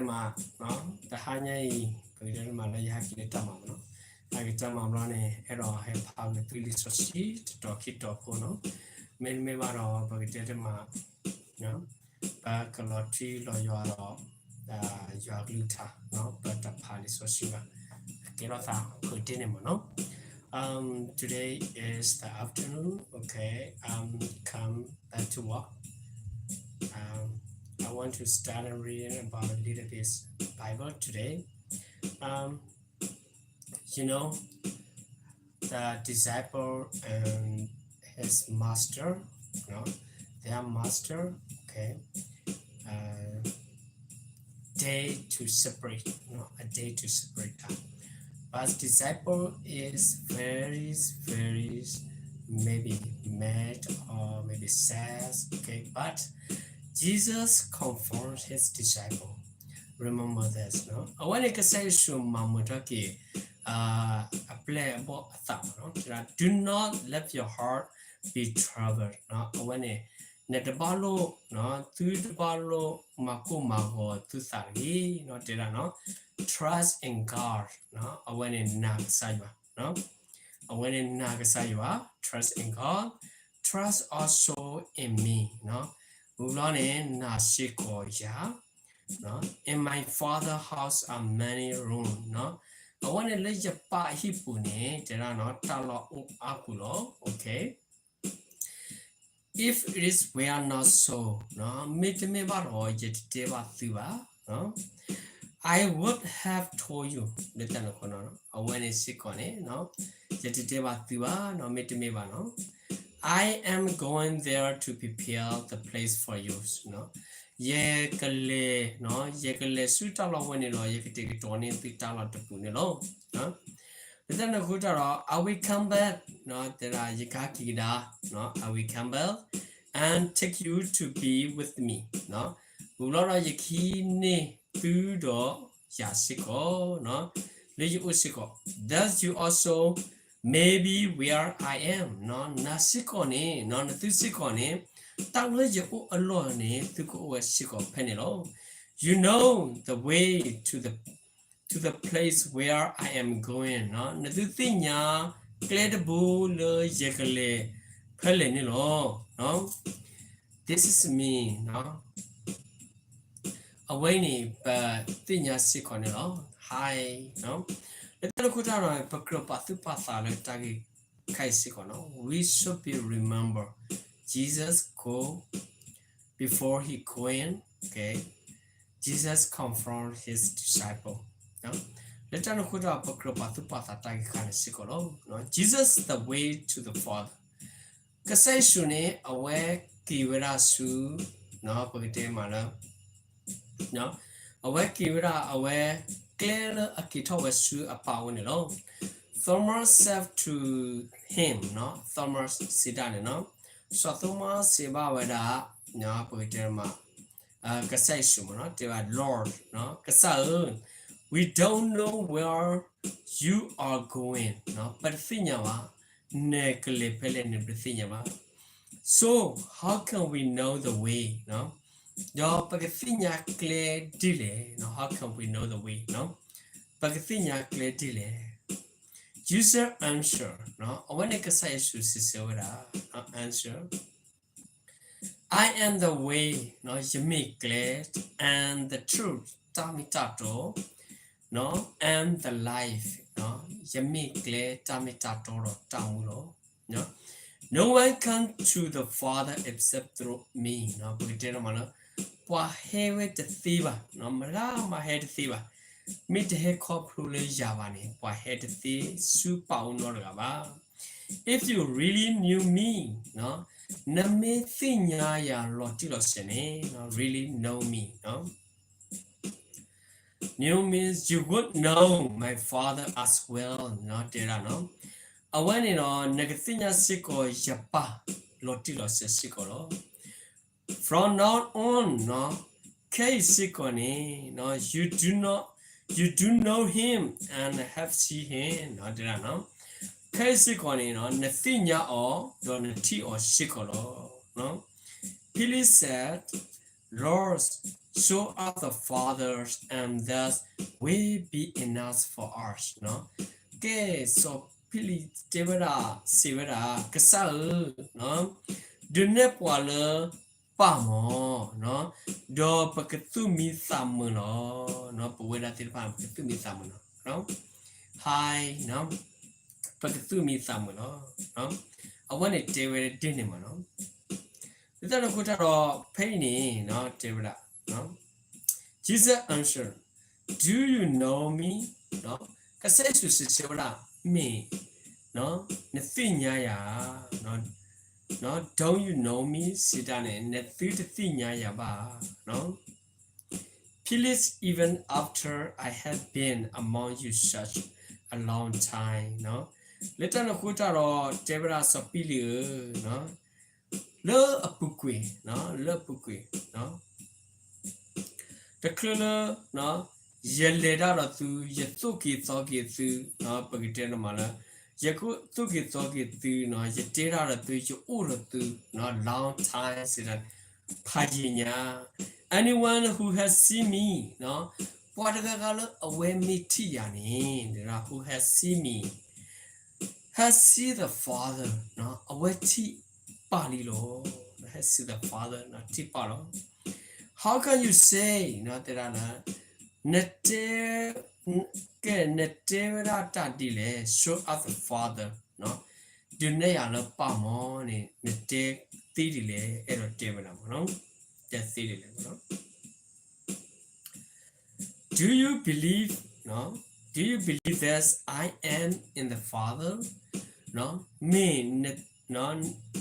ပကတဲတမး, တဟါညါအံၤ ပကတဲတမးလၢယဟဲက့ၤလၢတၢ်မၤမးနီၤ, ဟဲက့ၤတၢ်မၤဘျီန့ၣ် အဲၣ်ဒိးဟဲဖးဝဲသုလံာ်စီဆှံတတီၤခံတီၤဖိနီၤ, မ့တမ့ၢ်ဘၣ်ဒီး ပကတဲတမး ပကလီၤထံလီၤယွၤဒီး ယွၤကလုၢ်ကထါ, ပတဖးလံာ်စီဆှံဘၣ်, ကဲထီၣ်သးဖုးတ့ၢ်န့ၣ်မးနီၤ. Um, today is the afternoon. Okay, um, come back to work. Um, I want to start reading about a little bit Bible today. Um, you know, the disciple and his master, you know, their master, okay, uh, day to separate, you know, a day to separate time. But disciple is very, very maybe mad or maybe sad, okay, but Jesus comforts his disciple. Remember this, no? အဝဲန့ၣ်ကစၢ်ယ့ၣ်ၡူးမၤမုာ်ထီၣ်က့ၤ အပျဲၢ်အဘီၣ်အသးမးနီၤ, တဲဒၣ် Do not let your heart be troubled, အဝဲန့ၣ် နတဘၣ်လိၣ်, သုတဘၣ်လိၣ်မၤကိၢ်မၤဂီၤသုသးတဂ့ၤ, တဲဒၣ်နီၤ, Trust in God, အဝဲန့ၣ်နာ်ကစၢ်ယွၤ, အဝဲန့ၣ်နာ်ကစၢ်ယွၤ, Trust in God, trust also in me, ဝံၤဘျီန့ၣ် နာ်စ့ၢ်ကီးယၤ In my Father's house are many rooms, အဝဲန့ၣ်လၢယပၢ်အဟံၣ်ပူၤန့ၣ် တဲဒၣ်နီၤ တၢ်လီၢ်အိၣ်အါပူၤလီၤ, okay. If it were not so, မ့တမ့ၢ်ဘၣ်ဒီး ယတတဲဘၣ်သုဘၣ်, I would have told you, လၢတၢ်န့ၣ်အဃိ အဝဲန့ၣ်စ့ၢ်ကီးန့ၣ် ယတတဲဘၣ်သုဘၣ်, မ့တမ့ၢ်ဘၣ်နီၤ I am going there to prepare the place for you, ယကလဲၤ, ယကလဲၤဆူတၢ်လီၢ်ဝဲန့ၣ်လီၤ, ယကတဲာ်ကတီၤန့ၢ်သုတၢ်လီၢ်တပူၤန့ၣ်လီၤ. လၢတၢ်န့ၣ်အဃိတၢ်ဒီး I will come back, တဲဒၣ်ယကဟဲက့ၤကဒါ, I will come back and take you to be with me, ဝံၤဘျီဒီးယကဟံးန့ၢ်သုဒီးယၤစ့ၢ်ကီး လၢယအိၣ်စ့ၢ်ကီး, that you also may be where I am, နၤစ့ၢ်ကီးန့ၣ်, နသုစ့ၢ်ကီးန့ၣ် တၢ်လၢယအိၣ်အလီၢ်န့ၣ် သုကအိၣ်ဝဲစ့ၢ်ကီးဖဲန့ၣ်လီၤ. You know the way to the, to the place where I am going, နသုသ့ၣ်ညါကျဲတဘိလၢယကလဲၤဖဲလဲၣ်န့ၣ်လီၤ. This is me, အဝဲန့ၣ် ပသ့ၣ်ညါစ့ၢ်ကီးန့ၣ်လီၤ. Hi, လၢတၢ်န့ၣ်အဃိတၢ်ဒီး ပကြၢးပာ်သူၣ်ပာ်သးလၢတၢ်ဂ့ၢ်ခဲအံၤစ့ၢ်ကီးနီၤ, we should be remember Jesus go before he going, okay, Jesus confront his disciple, လၢတၢ်န့ၣ်အဃိတၢ်ဒီး ပကြၢးပာ်သူၣ်ပာ်သးတၢ်ဂ့ၢ်ခဲအံၤစ့ၢ်ကီးလီၤ. Jesus the way to the Father, ကစၢ်ယ့ၣ်ၡူးန့ၣ် အဝဲက့ၤဝဲဒၣ်ဆူ, ပကတဲမးလၢ အဝဲက့ၤဝဲဒၣ် အဝဲကျဲလၢအက့ၤထီၣ်ဝဲဆူအပၢ်အအိၣ်န့ၣ်လီၤ. Thomas said to him, Thomas စံးတၢ်န့ၣ်နီၤ, စီၤသိမးစံးဘၣ်ဝဲဒၣ်, ပကတဲမး ကစၢ်ယ့ၣ်ၡူးမးနီၤ, တဲဘၣ် Lord, ကစၢ်ဧၢ, we don't know where you are going, ပတသ့ၣ်ညါဘၣ်, နကလဲၤဖဲလဲၣ်န့ၣ် ပတသ့ၣ်ညါဘၣ်. So how can we know the way? ဒီးပကသ့ၣ်ညါကျဲဒ်လဲၣ်, how can we know the way? ပကသ့ၣ်ညါကျဲဒ်လဲၣ်. Jesus answer, အဝဲန့ၣ်ကစၢ်ယ့ၣ်ၡူးစံးဆၢဝဲဒၣ်, answer, I am the way, ယမ့ၢ်ကျဲ, and the truth, တၢ်မ့ၢ်တၢ်တီ, and the life, ယမ့ၢ်ကျဲတၢ်မ့ၢ်တၢ်တီဒီးတၢ်မူလီၤ. No one come to the Father except through me, ပကတဲတမးလၢ ပှၤဟဲဝဲတသ့ဘၣ်, မတၤမးဟဲတသ့ဘၣ်, မ့ၢ်တဟဲခီဖျိလၢယၤဘၣ်န့ၣ် ပှၤဟဲတသ့ဆူပၢ်အအိၣ်နီတဂၤဘၣ်. If you really knew me, နမ့ၢ်သ့ၣ်ညါယၤလီၤတံၢ်လီၤဆဲးန့ၣ်, really know me, knew me, you would know my Father as well, တဲဒၣ်နီၤ. အဝဲန့ၣ်ဒီး နကသ့ၣ်ညါစ့ၢ်ကီးယပၢ်လီၤတံၢ်လီၤဆဲးစ့ၢ်ကီးလီၤ. From now on, ခဲအံၤစ့ၢ်ကီးန့ၣ် you do not, you do know him and have seen him, တဲဒၣ်နီၤ. ခဲအံၤစ့ၢ်ကီးန့ၣ် နသ့ၣ်ညါအီၤ ဒီးနထံၣ်အီၤစ့ၢ်ကီးလီၤ. Philip said, Lord, show us the Father, and that will be enough for us. ကဲ, စီၤဖံလံးတဲဝဲဒၣ်, စံးဝဲဒၣ်, ကစၢ်ဧၢ, ဒုးနဲၣ်ပှၤလၢပၢ်မး, ဒီးပကသူၣ်မံသးမုာ်လီၤ. ပဝဲဒၣ်သ့ၣ်တဖၣ် ပကသူၣ်မံသးမုာ်လီၤ. Hi, ပကသူၣ်မံသးမုာ်လီၤ. အဝဲန့ၣ်တဲဝဲဒ်န့ၣ်မးနီၤ. လၢတၢ်န့ၣ်အဃိတၢ်ဒီး ဖဲအံၤန့ၣ် တဲဝဲဒၣ်, Jesus answered, Do you know me? ကစၢ်ယ့ၣ်ၡူးစံးဆၢဝဲဒၣ်, မ့ၢ်နသ့ၣ်ညါယၤဧါ. Don't you know me? စံးတၢ်န့ၣ် နသုတသ့ၣ်ညါယၤဘၣ်ဧါ. Please, even after I have been among you such a long time. လၢတၢ်န့ၣ်အဃိတၢ်ဒီး တဲဝဲဒၣ်စီၤပံလံးဧၢ, လၢအပူၤကွံာ်, လၢအပူၤကွံာ်, တချုးလၢ ယလဲၤတၢ်ဒီးသု, ယသိၣ်က့ၤသီက့ၤသု, ပကတဲန့ၣ်မးလၢ ယသိၣ်က့ၤသီက့ၤသု, ယတဲတၢ်ဒီးသု, ယအိၣ်ဒီးသု, long time စံးတၢ်န့ၣ် ဖးယံာ်ညါ. Anyone who has seen me, ပှၤတဂၤဂၤလၢအဝဲမ့ၢ်ထံၣ်ယၤန့ၣ်, who has seen me has seen the Father, အဝဲထံၣ်ပၢ်လံလီၤ. Has seen the Father, ထံၣ်ပၢ်လီၤ. How can you say, တဲဒၣ်လၢ နတဲ, ကဲ, နတဲဝဲဒၣ်တၢ်ဒ်လဲၣ်, show us the Father, ဒုးနဲၣ်ယၤလၢပၢ်မးန့ၣ် နတဲသ့ဒ်လဲၣ်, အဲၣ်ဒိးတဲဝဲဒၣ်မးနီၤ, တဲသ့ဒ်လဲၣ်မးနီၤ. Do you believe, do you believe that I am in the Father? မ့ၢ်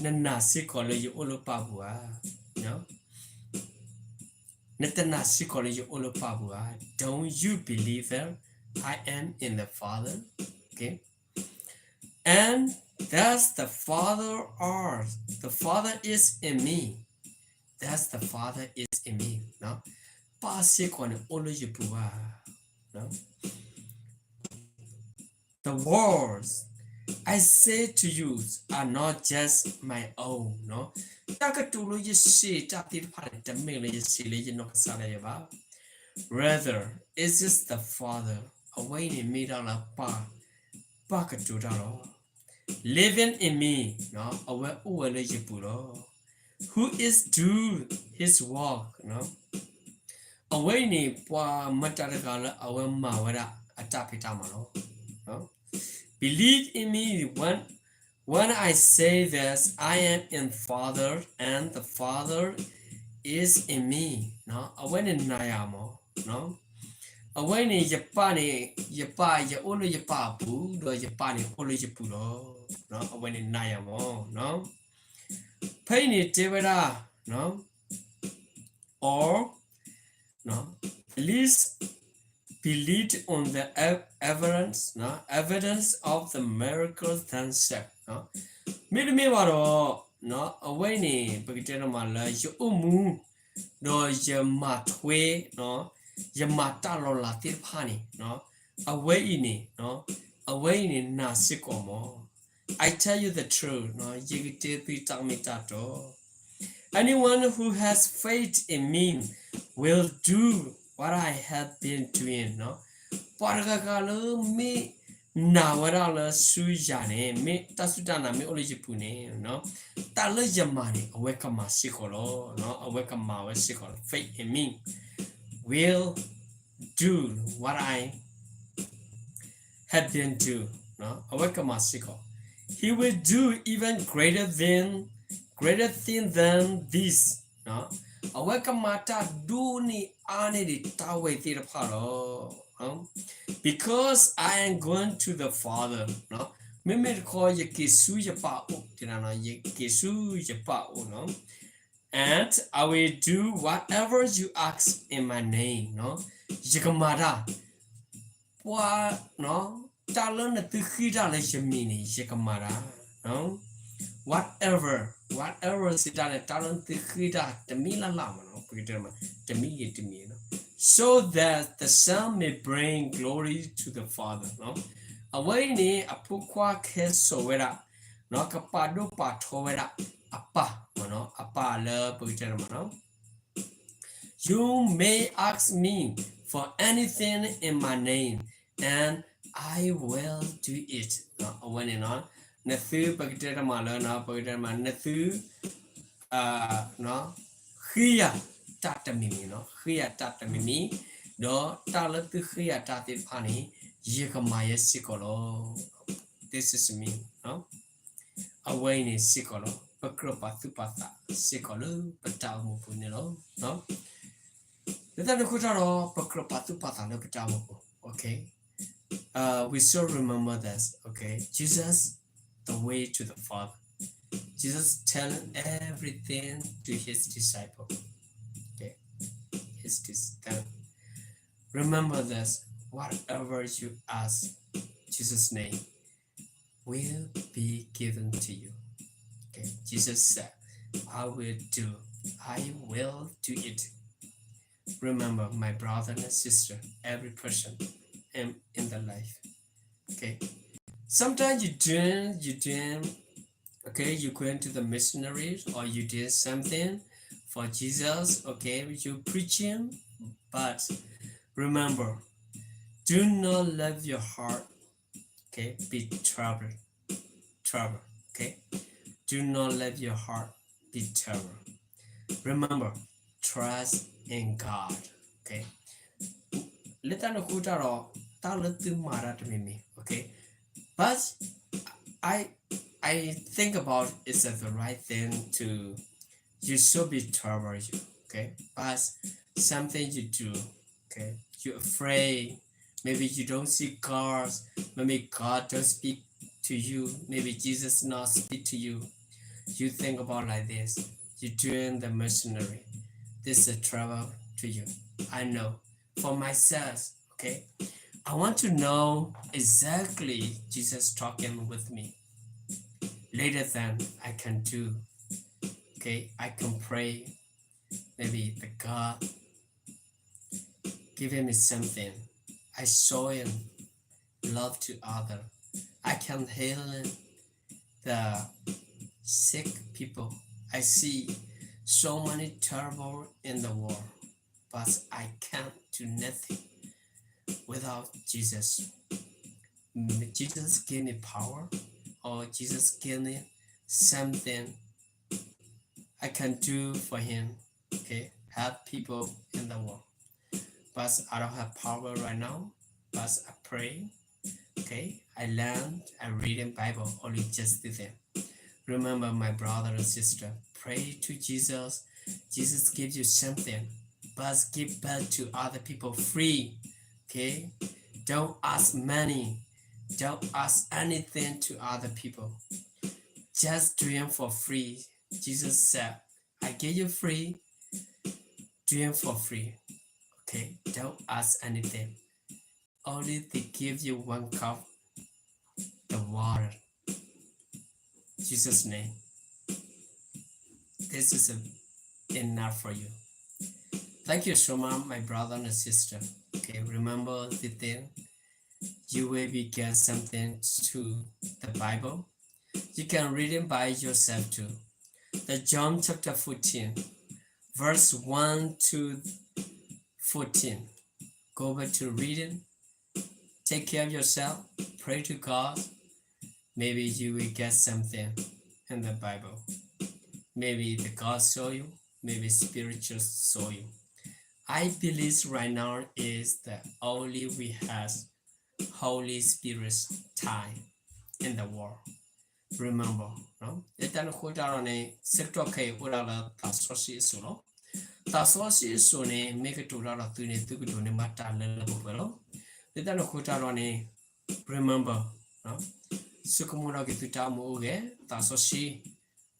နနာ်စ့ၢ်ကီးလၢယအိၣ်လၢပၢ်ပူၤဧါ. နတနာ်စ့ၢ်ကီးလၢယအိၣ်လၢပၢ်ပူၤဧါ. Don't you believe that I am in the Father? Okay. And that's the Father are, the Father is in me. That's the Father is in me. ပၢ်စ့ၢ်ကီးန့ၣ်အိၣ်လၢယပူၤဧါ. The words I say to you are not just my own. တၢ်ကတိၤလၢယစံးတၢ်သ့ၣ်တဖၣ်န့ၣ် တမ့ၢ်လၢယစံးလၢယနီၢ်ကစၢ်ဒၣ်ယဲဘၣ်. Rather, it is the Father, အဝဲအံၤန့ၣ်မ့ၢ်ဒၣ်လၢပၢ်, ပၢ်ကတိၤတၢ်လီၤ. Living in me, အဝဲအိၣ်ဝဲလၢယပူၤလီၤ. Who is do his work, အဝဲအံၤန့ၣ် ပှၤမတၤတဂၤလၢအဝဲမၤဝဲဒၣ်အတၢ်ဖံးတၢ်မၤလီၤ. Believe in me when, when I say that I am in Father and the Father is in me. အဝဲန့ၣ်နာ်ယၤမး. အဝဲန့ၣ်ယပၢ်န့ၣ်, ယပၢ်, ယအိၣ်လၢယပၢ်အပူၤ, ဒီးယပၢ်န့ၣ်အိၣ်လၢယပူၤလီၤ. အဝဲန့ၣ်နာ်ယၤမး. ဖဲအံၤန့ၣ်တဲဝဲဒၣ်, or at least believe on the ev-, evidence, evidence of the miracles themselves. မ့တမ့ၢ်ဘၣ်ဒီး, အဝဲအံၤန့ၣ် ပကတဲဒ်မးလၢ ယအိၣ်မူ, ဒီးယမၤထွဲ, ယမၤတၢ်လီၤလးသ့ၣ်တဖၣ်န့ၣ်, အဝဲအံၤန့ၣ်, အဝဲအံၤန့ၣ်နာ်စ့ၢ်ကီးမး. I tell you the truth, ယကတဲသုတၢ်မ့ၢ်တၢ်တီ, anyone who has faith in me will do what I have been doing. ပှၤတဂၤဂၤလၢမ့ၢ်နာ်ဝဲဒၣ်လၢဆူယၤန့ၣ်, မ့ၢ်တၢ်စူၢ်တၢ်နာ်မ့ၢ်အိၣ်လၢယပူၤန့ၣ်, တၢ်လၢယမၤန့ၣ် အဝဲကမၤစ့ၢ်ကီးလီၤ. အဝဲကမၤဝဲစ့ၢ်ကီးလီၤ. Faith in me will do what I have been do. အဝဲကမၤစ့ၢ်ကီး, he will do even greater than, greater thing than this. အဝဲကမၤတၢ်ဒိၣ်န့ၢ်အါန့ၢ်ဒံးတၢ်ဝဲသ့ၣ်တဖၣ်လီၤ. Because I am going to the Father. မ့မ့ၢ်တခီ ယက့ၤဆူယပၢ်အအိၣ်, ယက့ၤဆူယပၢ်အအိၣ်, and I will do whatever you ask in my name. ယကမၤတၢ်, ပှၤ, တၢ်လၢနသုဃ့တၢ်လၢယမံၤန့ၣ် ယကမၤတၢ်. Whatever, whatever စံးတၢ်န့ၣ် တၢ်လၢနသုဃ့တၢ်တမံၤလၢ်လၢ်မးနီၤ, ပကတဲမး, တမံၤဂ့ၤတမံၤဂ့ၤနီၤ, so that the Son may bring glory to the Father. အဝဲအံၤန့ၣ် အဖိခွါခဲစိာ်ဝဲဒၣ်, ကပာ်ဒိၣ်ပာ်ထီဝဲဒၣ်အပၢ်, အပၢ်လၢပကတဲမးနီၤ, You may ask me for anything in my name, and I will do it. အဝဲန့ၣ်နီၤ, နသု ပကတဲတမးလၢ ပကတဲတမး နသု ဃ့ယၤတၢ်တမံၤမံၤနီၤ, ဃ့ယၤတၢ်တမံၤမံၤ, ဒီးတၢ်လၢသုဃ့ယၤတၢ်သ့ၣ်တဖၣ်န့ၣ် ယကမၤယဲစ့ၢ်ကီးလီၤ. This is me. အဝဲအံၤန့ၣ်စ့ၢ်ကီးလီၤ. ပကြၢးပာ်သူၣ်ပာ်သးစ့ၢ်ကီးလၢပတၢ်အိၣ်မူပူၤန့ၣ်လီၤ. လၢတၢ်န့ၣ်အဃိတၢ်ဒီး ပကြၢးပာ်သူၣ်ပာ်သးလၢပတၢ်အိၣ်မူပူၤ. Okay. Uh, we should remember this. Okay. Jesus, the way to the Father. Jesus telling everything to his disciple. Okay. His disciple. Remember this. Whatever you ask Jesus' name will be given to you. Okay, Jesus said, I will do, I will do it. Remember, my brother and sister, every person in, in the life. Okay, sometimes you dream, you dream, okay, you going to the missionaries or you did something for Jesus, okay, you preaching, but remember, do not let your heart, okay, be troubled. Trouble, okay? Do not let your heart be troubled. Remember, trust in God, okay? လၢတၢ်န့ၣ်အဃိတၢ်ဒီး တၢ်လၢသုမၤတၢ်တမံၤမံၤ, okay? But I, I think about is that the right thing to, you should be troubled, okay? But something you do, okay? You're afraid. Maybe you don't see God. Maybe God don't speak to you. Maybe Jesus not speak to you. You think about like this. You're doing the missionary. This is a trouble to you. I know. For myself, okay? I want to know exactly Jesus talking with me. Later then I can do. Okay, I can pray. Maybe the God giving me something. I show him love to other. I can heal the sick people. I see so many terrible in the world, but I can't do nothing without Jesus. Jesus give me power, or Jesus give me something I can do for him, okay, help people in the world. But I don't have power right now, but I pray, okay, I learn, I reading Bible, only just this thing. Remember, my brother and sister, pray to Jesus. Jesus give you something, but give back to other people free, okay? Don't ask money. Don't ask anything to other people. Just doing for free. Jesus said, I give you free, doing for free. Okay, don't ask anything. Only they give you one cup the water. Jesus' name. This is a, enough for you. Thank you so much, my brother and sister. Okay, remember the thing. You will be get something to the Bible. You can read it by yourself too. The John chapter fourteen, verse one to fourteen. Go back to reading. Take care of yourself. Pray to God. Maybe you will get something in the Bible. Maybe the God show you. Maybe spiritual show you. I believe right now is the only we have Holy Spirit's time in the world. Remember, လၢတၢ်န့ၣ်အဃိတၢ်ဒီးန့ၣ် ဆၢကတီၢ်ခဲအံၤအိၣ်ဒၣ်လၢသးစီဆှံအစိၤလီၤ. သးစီဆှံအစိၤန့ၣ် မ့ၢ်ကတိၤတၢ်ဒီးသုန့ၣ် သုကဒိးန့ၢ်ဘၣ်တၢ်လၢလၢပှဲၤပှဲၤလီၤ. လၢတၢ်န့ၣ်အဃိတၢ်ဒီးန့ၣ် remember, ဆိကမိၣ်ထီၣ်က့ၤသုတၢ်အိၣ်မူအိၣ်ဂဲၤ, သးစီဆှံ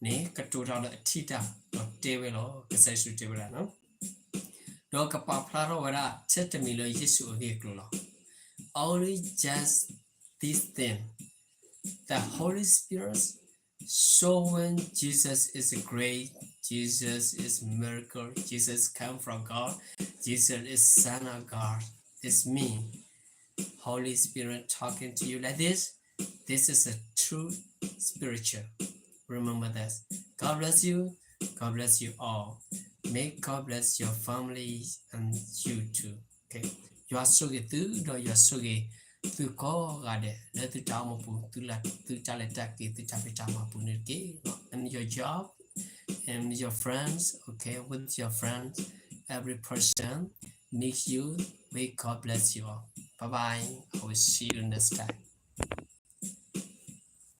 န့ၣ် ကတိၤတၢ်လၢအထံၣ်တၢ်ဒီးတဲဝဲလီၤ. ကစၢ်ယ့ၣ်ၡူးတဲဝဲဒၣ် ဒီးကပာ်ဖျါထီၣ်ဝဲဒၣ်ထဲတမံၤလၢယ့ၣ်ၡူးအဂ့ၢ်အကျိၤလီၤ. Only just this thing, the Holy Spirit showing Jesus is great, Jesus is miracle, Jesus come from God, Jesus is Son of God. This mean Holy Spirit talking to you like this. This is a true spiritual. Remember this. God bless you. God bless you all. May God bless your family and you too. Okay. ယွၤဆိၣ်ဂ့ၤသုဒီးယွၤဆိၣ်ဂ့ၤသုကိးဂၤဒဲး လၢသုတၢ်အိၣ်မူပူၤ, သုလၢ သုတၢ်လဲၤတၢ်က့ၤ သုတၢ်ဖံးတၢ်မၤပူၤန့ၣ်တက့ၢ်. And your job, and your friends, okay, with your friends, every person, make you, may God bless you all. Bye bye. I will see you next time.